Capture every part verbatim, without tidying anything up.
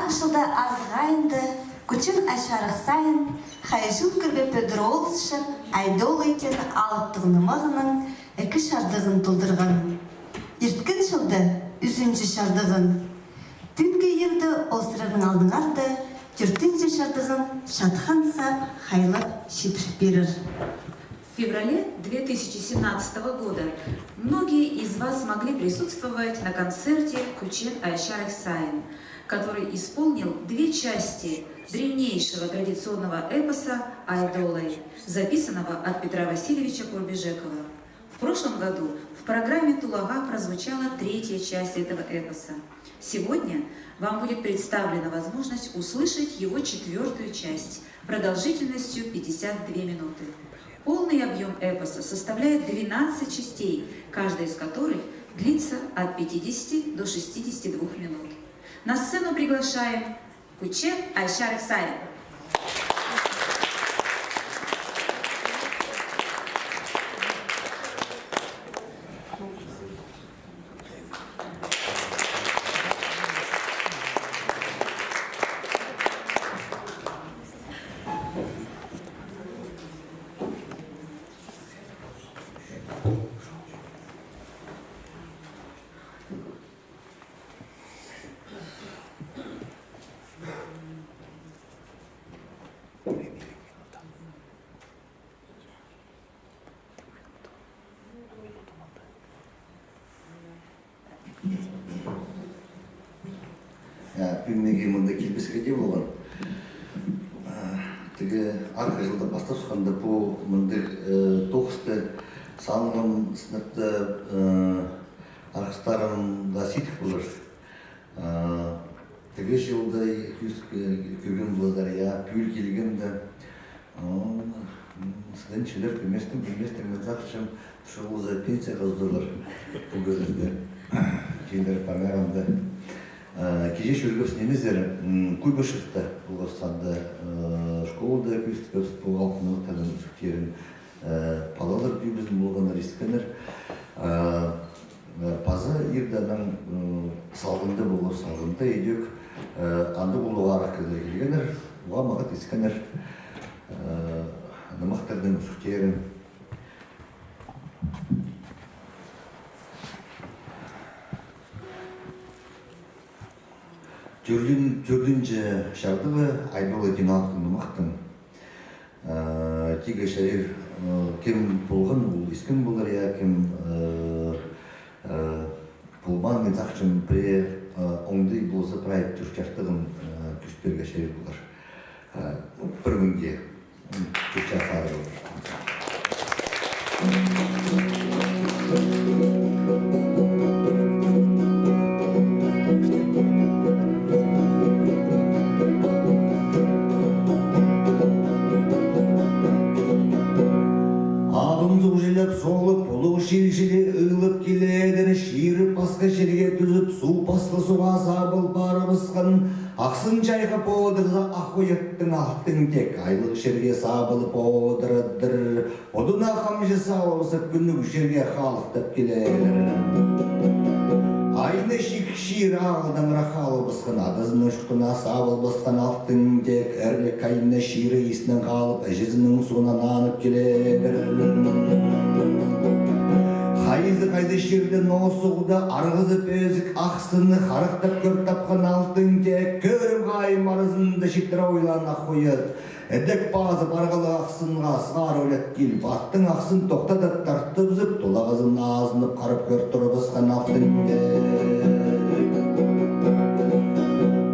Чылда азығ айында, кӱчен ай чарых сайын, хайҷы-ӱн кӧрбе Пӧдір Олысчы Айдолай теен алыптығ нымағының ікі чардығын толдырған. Ирткен чылда ӱзінҷі чардығын. Тӱнгі иирде ол сірернің алдыңарда тӧртінҷі чардығын чатхан сап хайлап читіріп пирер. В феврале две тысячи семнадцатого года многие из вас могли присутствовать на концерте «Кӱчен ай чарых сайын», который исполнил две части древнейшего традиционного эпоса «Айдолай», записанного от Петра Васильевича Курбижекова. В прошлом году в программе «Тулаға» прозвучала третья часть этого эпоса. Сегодня вам будет представлена возможность услышать его четвёртую часть продолжительностью пятьдесят две минуты. Полный объём эпоса составляет двенадцать частей, каждая из которых длится от пятидесяти до шестидесяти двух минут. На сцену приглашаем «Кӱчен ай чарых сайын». Я, пӱӱн мағаа мында килбеске дее полған. А, тігі арғы чылда пастапчатханда пу мындағ, э, тоғысты салғам сынап та, э, арғыстарым даа сидік полар. А, тігі чылда кӧс-, кӧ-, кӧрген поларзар, я, пӱӱл килгенде. М, сіден чирлер пілместең, пілместең, мин сағынчам, шоғыл за пенсияға узарлар. Пу кізілерге чирлер пармағанда. А, кичее чӧргебіс нимезер, м, Куйбышевта полғабыс анда, э, школада кӧзіткебіс пу алтын нымахтарның ӱзӱктерін. Э, палалар тӱбізін полғаннар, искеннер. Э, э, паза ирде анаң, м, Салғында полғабыс, Салғында идӧк, э, анда улуғ арах кізілер килгеннер, уғаа мағат искеннер, э, нымахтарның ӱзӱктерін. Тӧртін-, тӧртінҷі чардығы «Айдолай» теен алыптығ нымахтың. Э, тигі чарир, э, кем полған, ол искен полар, я, кем, э, э, полбаан, мин сағынчам, пірее, э, оңдай полза, прай тӧрт чардығын, э, кӧзіт пирерге чарир полар. Э, пір кӱнде, м, тӧрт чардығ. Ағын суғ чилеп соғылып, улуғ чил чіли ыылып киледір, чирі пасха чирге тӱзіп, суғ пасха суға сабыл парыбысхан, ахсын чайхап одырза, ах ой аттың алтын теек айлығ чирге сабылып одырадыр. Одына хамҷы салыбысып, кӱнніг чирге халыхтап килер. Айна чик чир ағылдаңра халыбысхан, адазының чуртына сабылыбысхан алтын теек, ірлік айна чирі исінең халып, іҷезінің суғына нанып килер. Хайзы-хайзы чирде ноо суғда арғызы пӧзік ахсынны харахтап кӧр тапхан алтын теек, кӧрім хайым аразында читіре ойлаан ах ой ат. Ідӧк пазып, арғалығ ахсынға сығара ойлат киліп, аттың ахсын тохтадып, тартыбызып, тулағазын азынып, харап кӧр турыбысхан алтын теек.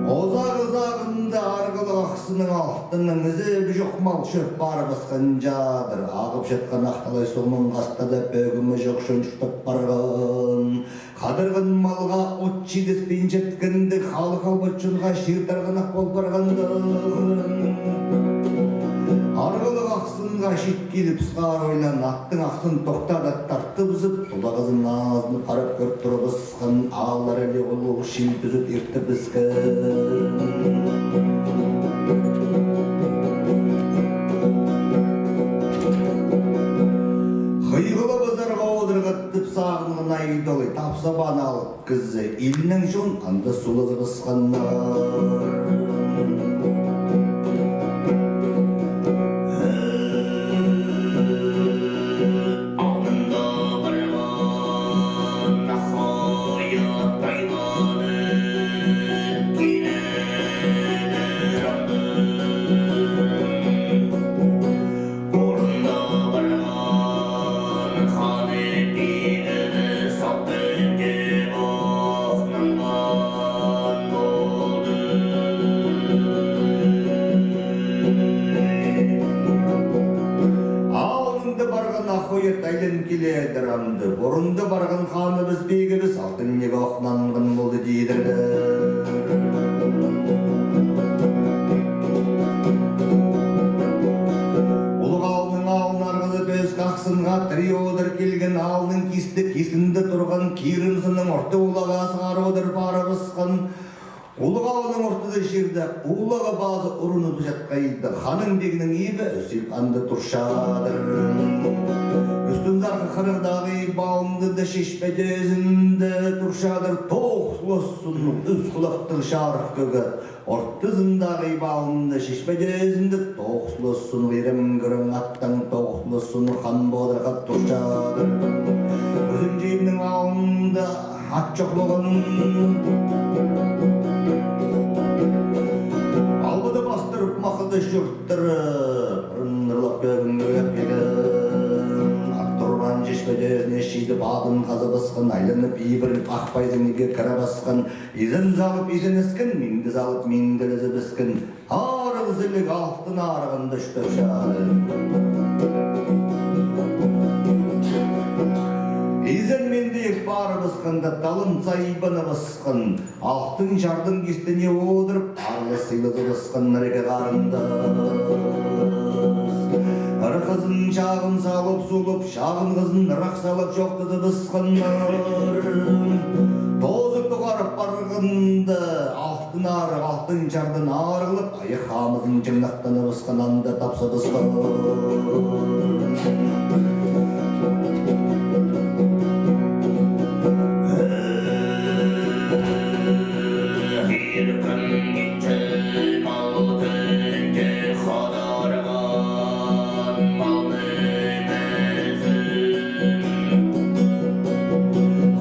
Озағы-озағында арғалығ ахсынның алтынаң ізі пӱҷӱк мал чӧр парыбысхан чадыр. Ағып чатхан Ах Талай суғның хастада пӧгімі чох чон чуртап парған. Хадарған малға от читіспин читкенде, халых албат чонға чир тарғанах пол парғанда. Арғалығ ахсынға чит киліп, сығара ойлаан аттың ахсын тохтадып, тартыбызып, тулағазын азынып, харап кӧр турыбысхан, ааллар іле улуғ чил тӱзіп иртібіскен. Хыйғылабызарға одырғат тіп сағынған Айдолай тапсабаан кізі, илнің чон анда сулазыбысханнар. Алнында парған ах хойат айланып киледір андың. Орында парған ханы пигібіс алтын тіп охнанған полды. Алнында парған ах хойат айланып киледір андың. Орында парған ханыбыс, пигібіс алтын тіп охнанған полды, тидірлер. Улуғ аалның аалнарғызы пӧзік ах сынға тірей одыр килген аалның кисті кизінде турған кирім сынның орта улағаа сығар одыр парыбысхан. Улуғ аалның ортызы чирде улуғ пазы урунып чатхайда, ханның-пигнің ибі ӧсіп анда турчадыр. Ӱстӱнзархы хырығдағы иб алнында да чешпе тӧзінде турчадыр тоғыс хулас суннығ ӱс хулахтығ чарых кӧгет. Ортызындағы иб алнында чешпе тӧзінде тоғыс хулас суннығ ирем кірің аттаң тоғыс хулас суннығ хан бодырхап турчадыр. Ӱзінҷі ибнің алнында ат чох полған. Албады пастырып, махты чурттырып, ырын ырлап кӧгін кӧгеп килген. Ат турған чешпе тӧзіне читіп, адын хазыбысхан, айланып, ибіріп, ах пайзың ибге кірібіскен. Изен салып изеніскен, миңді салып миңділезібіскен. Арығ сіліг Алтын Арығ анда чуртапчадыр. Изен-миңді ир парыбысханда, талын сайбаныбысхан, алтын чардың кистіне одырып, аралас сыйлазыбысханнар ікі харындас. Ыраххызын чағын салып сулап, чағынғызын ырах салып чоохтазыбысханнар. Тоозы тоғарып парғанда, Алтын Арығ алтын чардан арығлап, ай хамызын чыңнахтаныбысхан анда тапсабысхан. Иркін китче малтын тек хадарған малның ізін.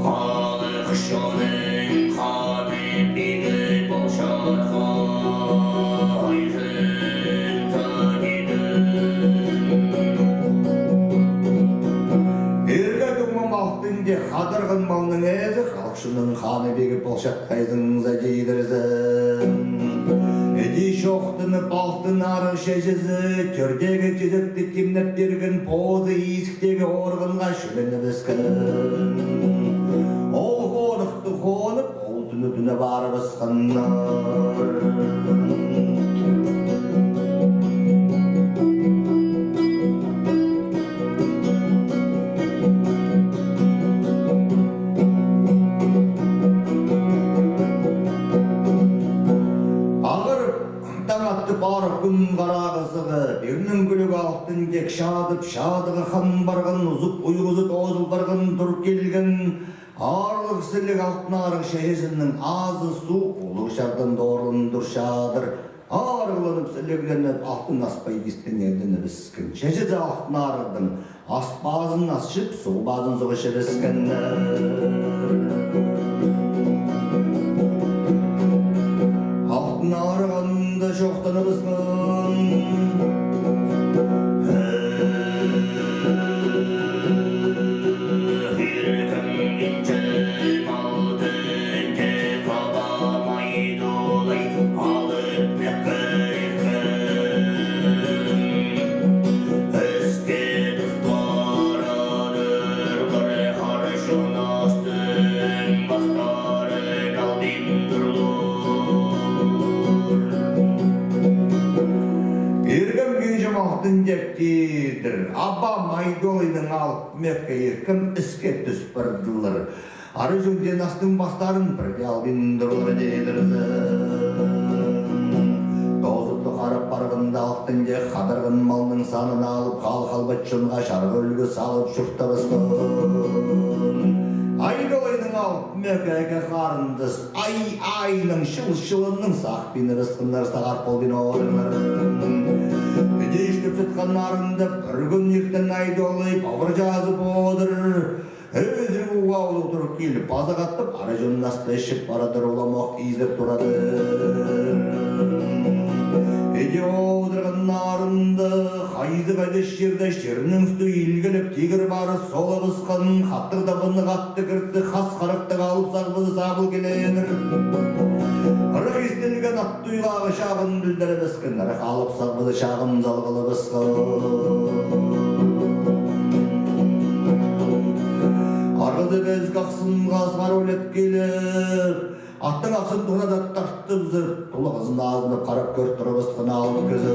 Халых чонның ханы пигі полчатхан хайзын садиды. Ирге тума малтын тек хадарған малның ізі, халых чонның ханы пигі полчат хайзың садидырзың. Іди чоохтанып, Алтын Арығ чеҷезі тӧрдегі тизекті тимнеп пирген, позы изіктегі орғанға чӱленібіскен. Ол хоныхты хонып, ол тӱнӱ тӱнеп парыбысханнар. Ағырып, таң атты парып, кӱн харағы сығып, ирнің кӱлӱгі Алтын Тек чадып, чадығы хан парған, узуп уйғузы тоозыл парған тур килген. Аарлығ сіліг Алтын Арығ чеҷезінің азы суғ улуғ чардан тоорылып турчадыр. Арығланып, сілігленіп, алтын аспай кистең ӧдінібіскен. Чеҷезі Алтын Арығның ас пазын ас чіп, суғ пазын суғ ічібіскен. Алтын Арығ анда чоохтаныбысхан. Иркін китче малтын тек, абам Айдолай алып мекке иркін. Іске тус парадыр, пір хар чон астын пастарын албин турлар. Иркім китче малтын тек, тидір, абам Айдолайның алып мекке иркім, іске тус пардылар. Ары чон дее астың пастарын пірдее албин турлар, тидірзің. Тоозып тоғарып парғанда, Алтын Тек хадарған малның санын алып, хал-халбат чонға чарғы ӱлгӱ салып чуртабысхан. Айдолайның алып мӧке, ікі харындас ай айның, чыл чылының сағып пинебесхеннер, сағар полбин одырлар. Піди чӧптеткен арында пір кӱн иртен Айдолай пабыр чазып одыр. Ӧзіг уғаа ол турып киліп, паза хатап, ара чоннасты ічіп парадыр, уламох изеп турадыр. Піди одырған арында хайзы-хайзы чирде чирнің ӱстӱ илгелеп, тигір пары солабысхан, хаттығ табыннығ атты кіртті, хас харахтығ алып сағбызы сабыл киледір. Ырах истілген ат туйғағы чағын пілдірібіскен, ырах алып сағбызы чағын салғылыбысхан. Арғызы пес ахсынға сарулет киліп, аттың ахсын тура да тартыбызып, тулағызын азынып харап кӧр турыбысхан алып кізі.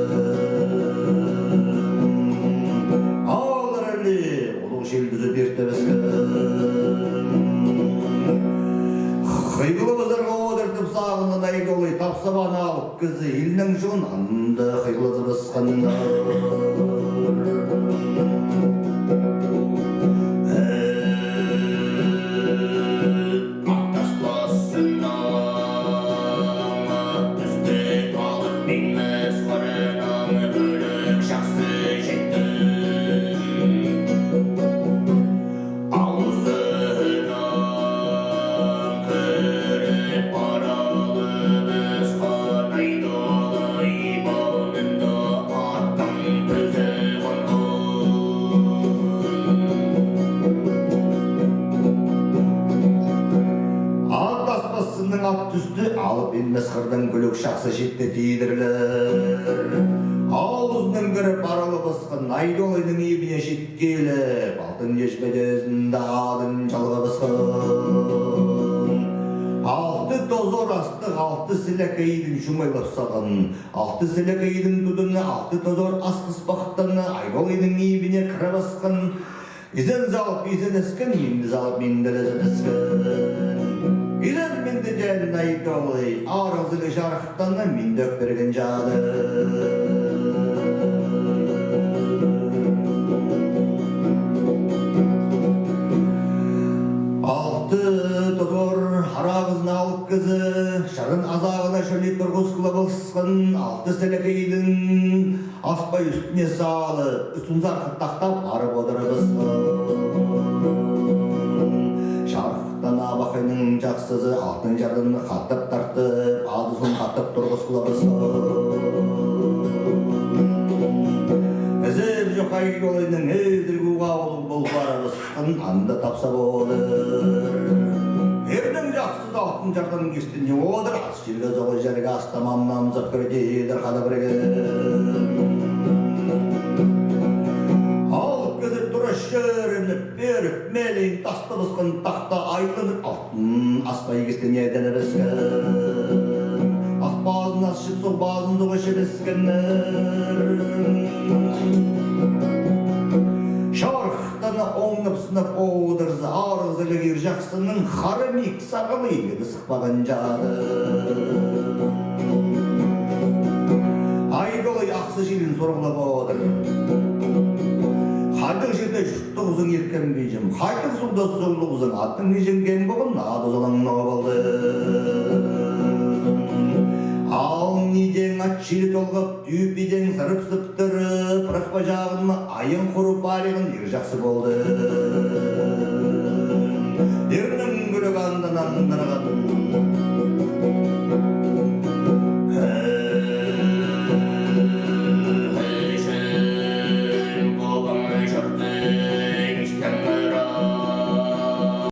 Алар іле улуғ чилдізі пиртібіскен. Хыйғылыбызарға одыртып сағынған Айдолай тапсабаан алып кізі илнің чоон анда хыйғылызыбысханнар. Аттаспазынаң ат тӱсті, алып минмес хырынаң ӱлӱк чахсы читті. Алызынаң кіріп паралыбысхан Айдолай полнында аттың тӱзі хонған. Ат аспазынаң ат тӱсті, алып минмес хырынаң ӱлӱк чахсы читті тидірлер. Алызынаң кіріп паралыбысхан Айдолайның ибіне чит киліп, алтын чечпеҷезінде адын чалғабысхан. Алты тозор астығ алты сіліг идін чумайлап салған. Алты сіліг идін тудыны, алты тозор ас хыспахтаны Айдолайның ибіне кірібіскен. Изен салып изеніскен, минді салып минділезініскен. Изен-минді теен Айдолай, арығзылығ чарыхтаны минді ӧк пирген чады. Алты тозор арағызын алып кізі, чарын азағына чӧлі турғыс кылыбысхан, алты сіліг идін аспай ӱстӱне салып, ӱстӱн сархы тахтап арып одырыбысхан. Чарыхтан абахайның чахсызы алтын чарыны хатап тартып, адызын хатап турғыс кылыбысхан. Ізеп чох Айдолайның ӧзіг уғаа улуғ пол парыбысхан, анда тапсап одыр. Ирнің чахсызы алтын чарыны кистіне одыр. Чирге соғыл чирге астам ам намзап кірдидір хада пірге. Алып кізі тура чӧрініп, пӧрік мелейін тастабысхан тахта айланып, алтын аспай кистіне тенібіскен. Ас пазын ас чіп, суғ пазын суғ ічібіскеннер. Чарыхтаны оңнап-сынап одырза, арығзылығ ир чахсының хара мик сағылы илігі сыхпаған чады. Айдолай ахсы чилін сурғылап одыр. Хайдағ чирде чурттағзың, иркем пиҷем, хайдағ суғда суғлағзың, аттың пиҷең кем поған, ады солаң ноға полды. Алын идең ат чили толғап, тӱӱп идең сырып-сыптырып, пырах паҷағын ма, айың хуруп, арығын ир чахсы полды. Ирнің кӱліг андан андырған.